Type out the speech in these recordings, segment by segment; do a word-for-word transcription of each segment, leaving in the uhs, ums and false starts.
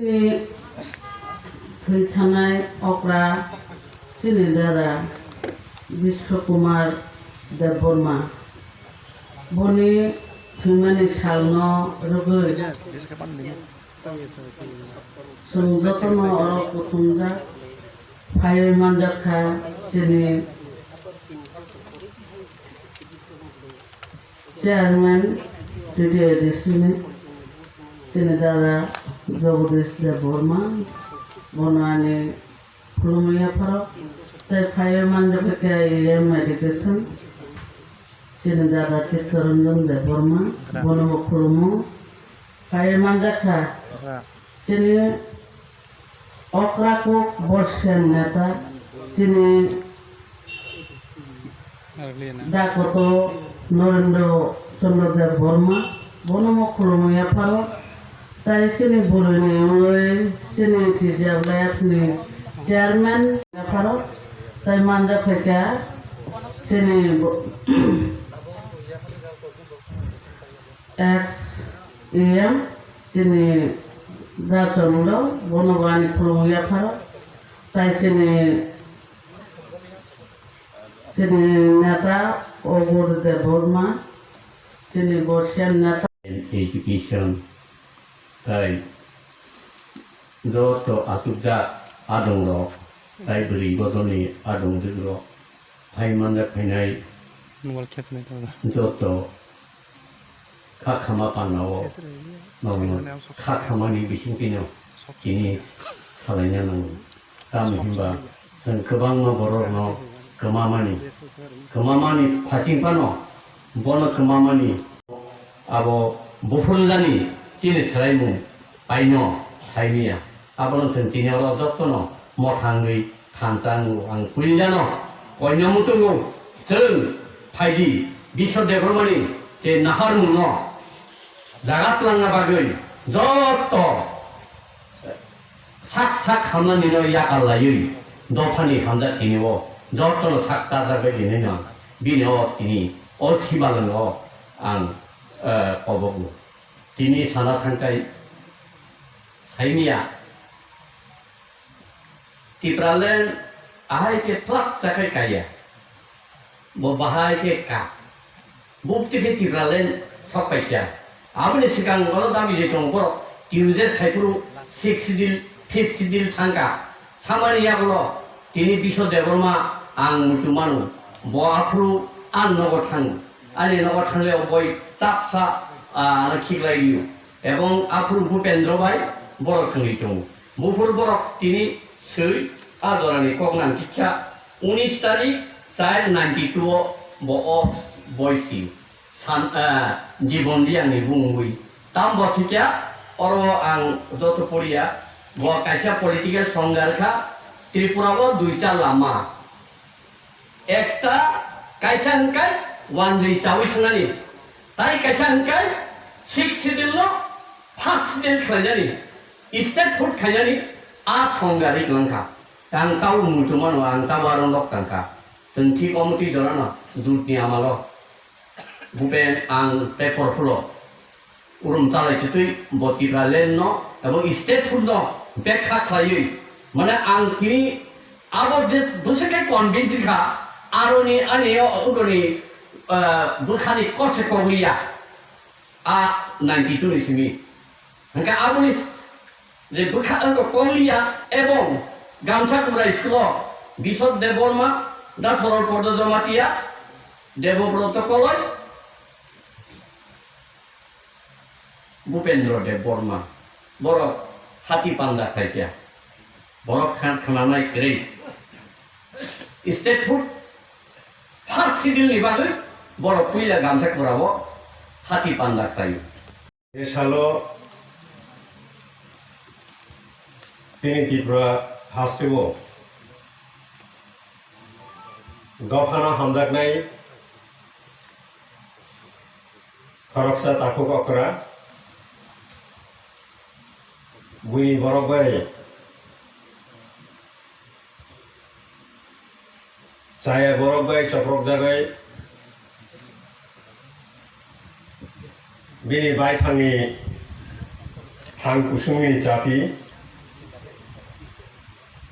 Thwi thanai okra chini dada Biswa Kumar Debbarma. Boni thwimani salno rwgwi chwng jotono oro kuthumjak phaiwi manjak kha chini Chairman T T A D C ni chini dada Jagadish Debbarma, bono ani khulumwi yapharo, tei phaiwi manjak kha A M Education, chini dada Chittaranjan Debbarma, bono bo khulumo, phaiwi manjak kha chini Okra kok borsen neta chini Dakoto Norendra Chandra Deb Borma, bono mo khulumwi yapharo, tai chini buruni wngwi chini T G F Life ni chairman yapharo, tai manja phaikha chini bo-, ex E M chini Dachormung rok, bono bo ani khulumwi yapharo, tai chini, chini neta Obur Debbarma, chini borsen neta. Education, tai joto achukjak adong rok, tai bwrwi bodolni adong dwk rok, phai manjak phainai Mobile khe phunai tong. Joto kha khama panao norokno kha khamani bisingtwino tini salaina nango. Tamo hinba chwng kwbangma borokno kwmamani, kwmamani phasing phano bono kwmamani abo buphurlani chini swraimung paino saimanya. Abono chwng tini oro jotono mothangwi thansa wngo. Ang puilano koino muchungo chwng phaidi Biswa Debbarmani tei naharmungno jaga twlangna bagwi joto sak sak hamnanino yakal laiwi dophani hamjak tini o jotono sak ta jagwi tini no bini o tini o simalwngo ang, eh, kobogo. Tini sana thangkai saimia. Tipraland ahai khe plak chakhai kaiya. Bo bahai khe ka. Bukti khe Tipraland sok paikya. Aboni swkang oro dabi je tongo borok T U J khaipuru sixth schedule, fifth schedule sangka. Samani yagulo tini Biswa Debbarma ang muitu mano. Bo aphuru ang nogo thango. Ani nogo thangwi boi chapsa, ah, ano khiklai rio. Ebong aphuru Bhupendra bai borok thwngwi tongo. Buphuru borok tini swi a jorani kok nang kisa unis tarik char ninety two o bo o boi si san, eh, Jibon Riyangni bumungwi. Tam bo sikya oro ang joto poriya bo kaisa political songgar kha Tripura o duita lama. Ekta kaisa hwnkhai wanjwi chawi thangnani, tai kaisa hwnkhai sixth schedule no first schedule khlainani, statehood khainani a songga ri kwlangkha. Ang tabo muitu mano, ang tabo aro nok tangkha. Chwng thik omo twi jorano jotni amalo. Bhupen ang tei porphulo urum chalai twi bo Tipraland no abo statehood no bekha khlaiwi, mane ang tini abo je bwswk khe convince kha, aroni ani o ugoni, ah, bwkhani kose kogwi ya a ninety two ni simi. Hwnkhe aboni je bwkha wngkha Koliya ebong Gamsa Kubra school o Biswa Debbarma, Da Sorol Pordo Jamatia, Debobroto Koloi, Bhupendra Debbarma, borok hati panda khaikya, borok khan khnanai kwrwi. Statehood first schedule ni bagwi borok puila Gamsa Kubra o hati panda khlaio. Bini salo chini Tripura hasteo dophano hamjaknai khoroksa takhuk okra, buini borok bai chaya borok bai choprok jagwi bini baithangni thang kusungni chati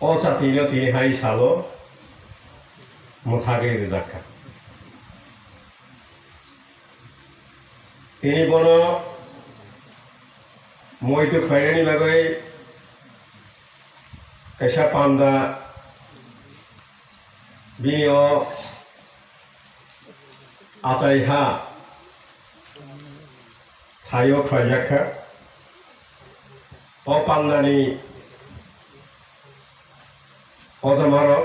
O chatino tini hai salo mwthagwi rijak kha. Tini bono muitu khlainani bagwi kaisa panda bini o achai ha thaio khlaijak kha. O pandani o jamarok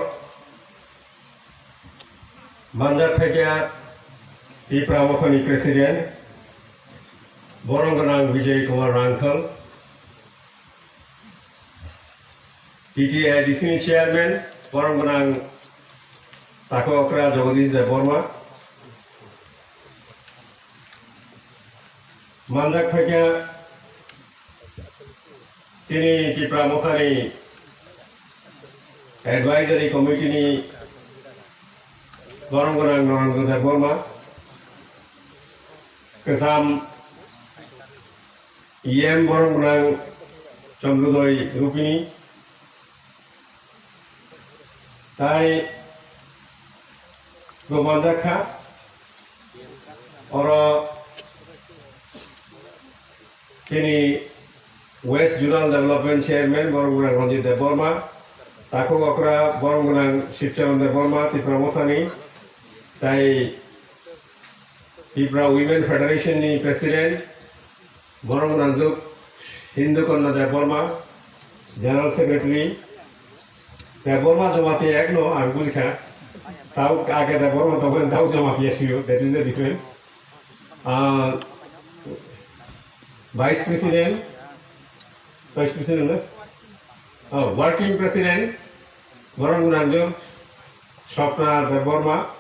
manjak phaikha Tipra Mothani President, borom gwnang Vijay Kumar Rangkhal, T T A D C ni Chairman, borom gwnang Takhuk Okra Jagadish Debbarma, manjak phaikha chini Tipra Mothani Advisory Committee ni borom gwnang Narendra Debbarma, kwcham E M borom gwnang Chandrodoi Rupini, tai bo manjak kha. Oro chini West Zonal Development Chairman borom gwnang Ranjit Debbarma, Takhuk Okra borom gwnang Shivcharan Debbarma, Tipra Mothani, tai Tipra Women Federation ni President, borom gwnang Hindu Kanya Debbarma, General Secretary, Debbarma Jamatia ek no ang bujikha. Tau age Debbarma tongmani tau Jamatia siyo, that is the difference. Ah, Vice President, Vice President na? Oh, Working President, borom gwnang Swapna Debbarma,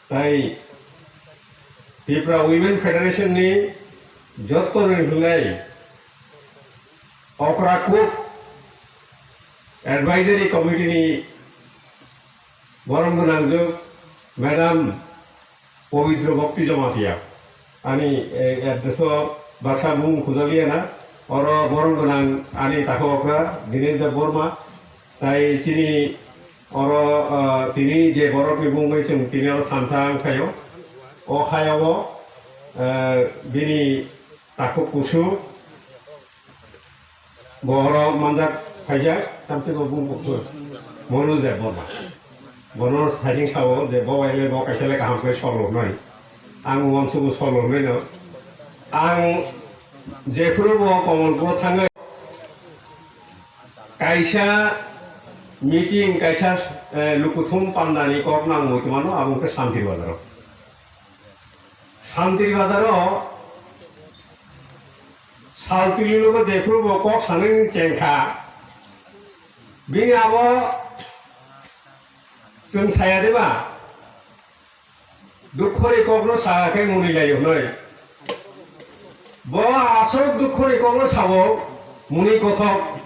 tai Tipra Women Federation ni jotto ni hulai Okra Kuk Advisory Committee ni borom gwnang Madam Pabitra Bhakti Jamatia. Ani, eh, address o baksa mung khujaliya na, oro borom gwnang ani Takhuk Okra Dinesh Debbarma, tai chini oro, ah, tini je borok ni mung bai chwng tini oro thansa ang khaio. O hayao, eh, bini takhuk kusu, bo oro manjak phaijak, tamsiko bung kusu. Monu je bo. Bono sajing sao je bo bai le bo kaisa le kaham khe solo noi. Ang uansukgo solo noi no. Ang jephuru bo Komolpur thangwi kaisa meeting, kaisa, eh, lukuthum pandani kok nangmui tongmano, abo wngkha Shantir Bazaro. Shantir Bazaro Sal Tuli logo jephuru bo kok sanani chengkha. Bini abo chwng saya deba? Dukkhoni kokno sa khe muni lai hwnwi. Bo aswk dukkhoni kokno sabo, muni kothok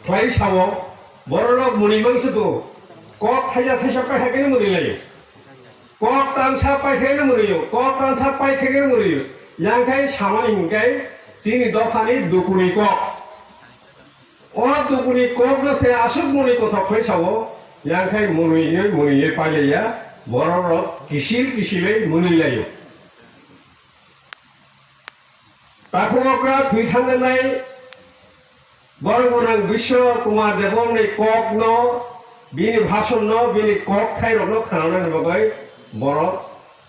khlai sabo, bororok muni mangsi tu. Kok thaisa thaisa pai khe muni lai. Kok tansa pai khe muni yo, kok tansa pai khe muni yo. Yang khai samani hwn khai chini dophani dukuni kok. O dukuni kokno se aswk muni kothok khlai sao, yang khai muni ye, muni ye pailaiya, bororok kisil kisilai muni laio. Takhuk okra thwi thangjaknai borok gwnang Biswa Kumar Debbarmani kokno, bini bhasonno, bini kok thairokno khnanani bagwi borok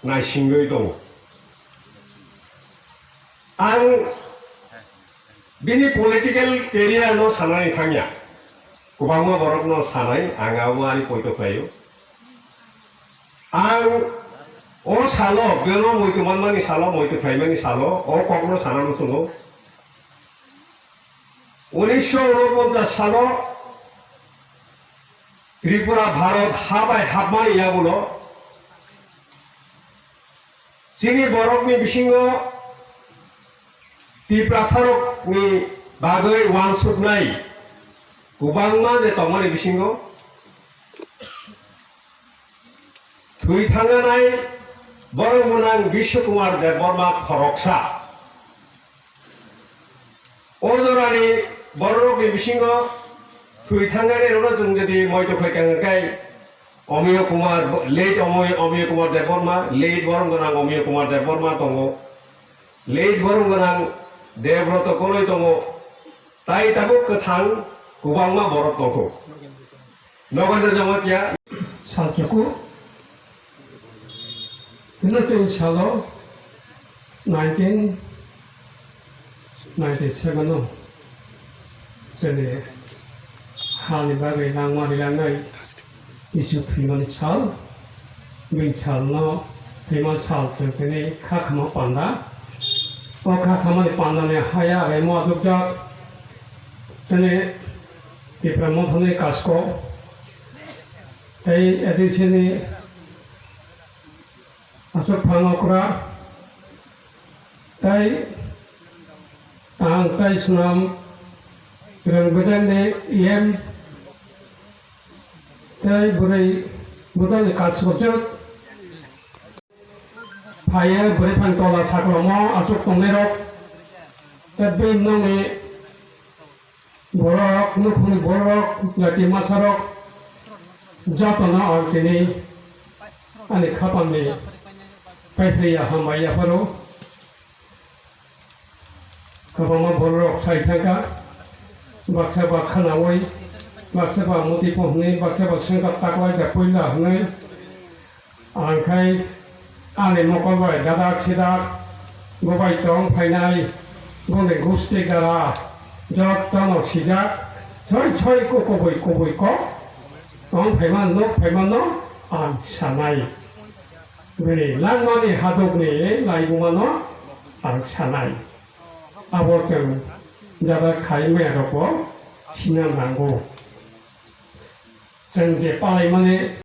naisingwi tongo. Ang bini political career no sanani thangya. Kwbangma borok no sanai, ang abo ani poito khlaio. Ang o salo, beno muitu manmani salo, muitu khlaimani salo, o kokno sana muchungo. Unisho unoponchas salo Tripura Bharat ha bai hapmani yagulo chini borokni bisingo Tiprasarokni bagwi uansuknai kwbangma je tongmani bisingo thwi thanganai borok gwnang Biswa Kumar Debbarma khoroksa. O jorani bororokni bisingo Thwi thangnani rokno chwng jodi moito khlai kha hwnkhe, Omiyo Kumar, late Omiyo, Omiyo Kumar Debbarma, late borom gwnang Omiyo Kumar Debbarma tongo, late borom gwnang Debroto Koloi tongo, tai tabuk kwthang kwbangma borok tongo. Nogendra Jamatia. Salchoko. Hwnwi chwng salo nineteen ninety-seven o chwngni hani bagwi langma rilangwi Jisu thwimani sal, bini salno thwimani sal chwng tini kha khama panda. O kha khamani pandani haya remo ajukjak chwngni Tipra Mothani Kasko tei A D C ni Aswk phan okra tei tang tei swnam rwng bwdangni E M tei bwrwi bwdangni kachwlwk phaiya bwrwi phang tola saklomo aswk tongnairok tei bini nokni Borok, nukhungni borok, jati masarok, jotono ang tini ani khapangni paiphiya hambai yapharo. Kwbangma borok sai thangkha, baksa ba khanaui, baksa ba muti pohni, baksa ba sengkha taklai da puila hwnwi. Ang khai ani mokol bai dadak sidak bo bai tong phainai, boni gusti gara jotono sijak, choi choi ko kubui kubui kok tong phaima nuk phaima no ang sanai. Bini langmani hadukni laibuma no ang sanai. Abo chwng jada khai maya rok bo sina nango. Chwng je palaimani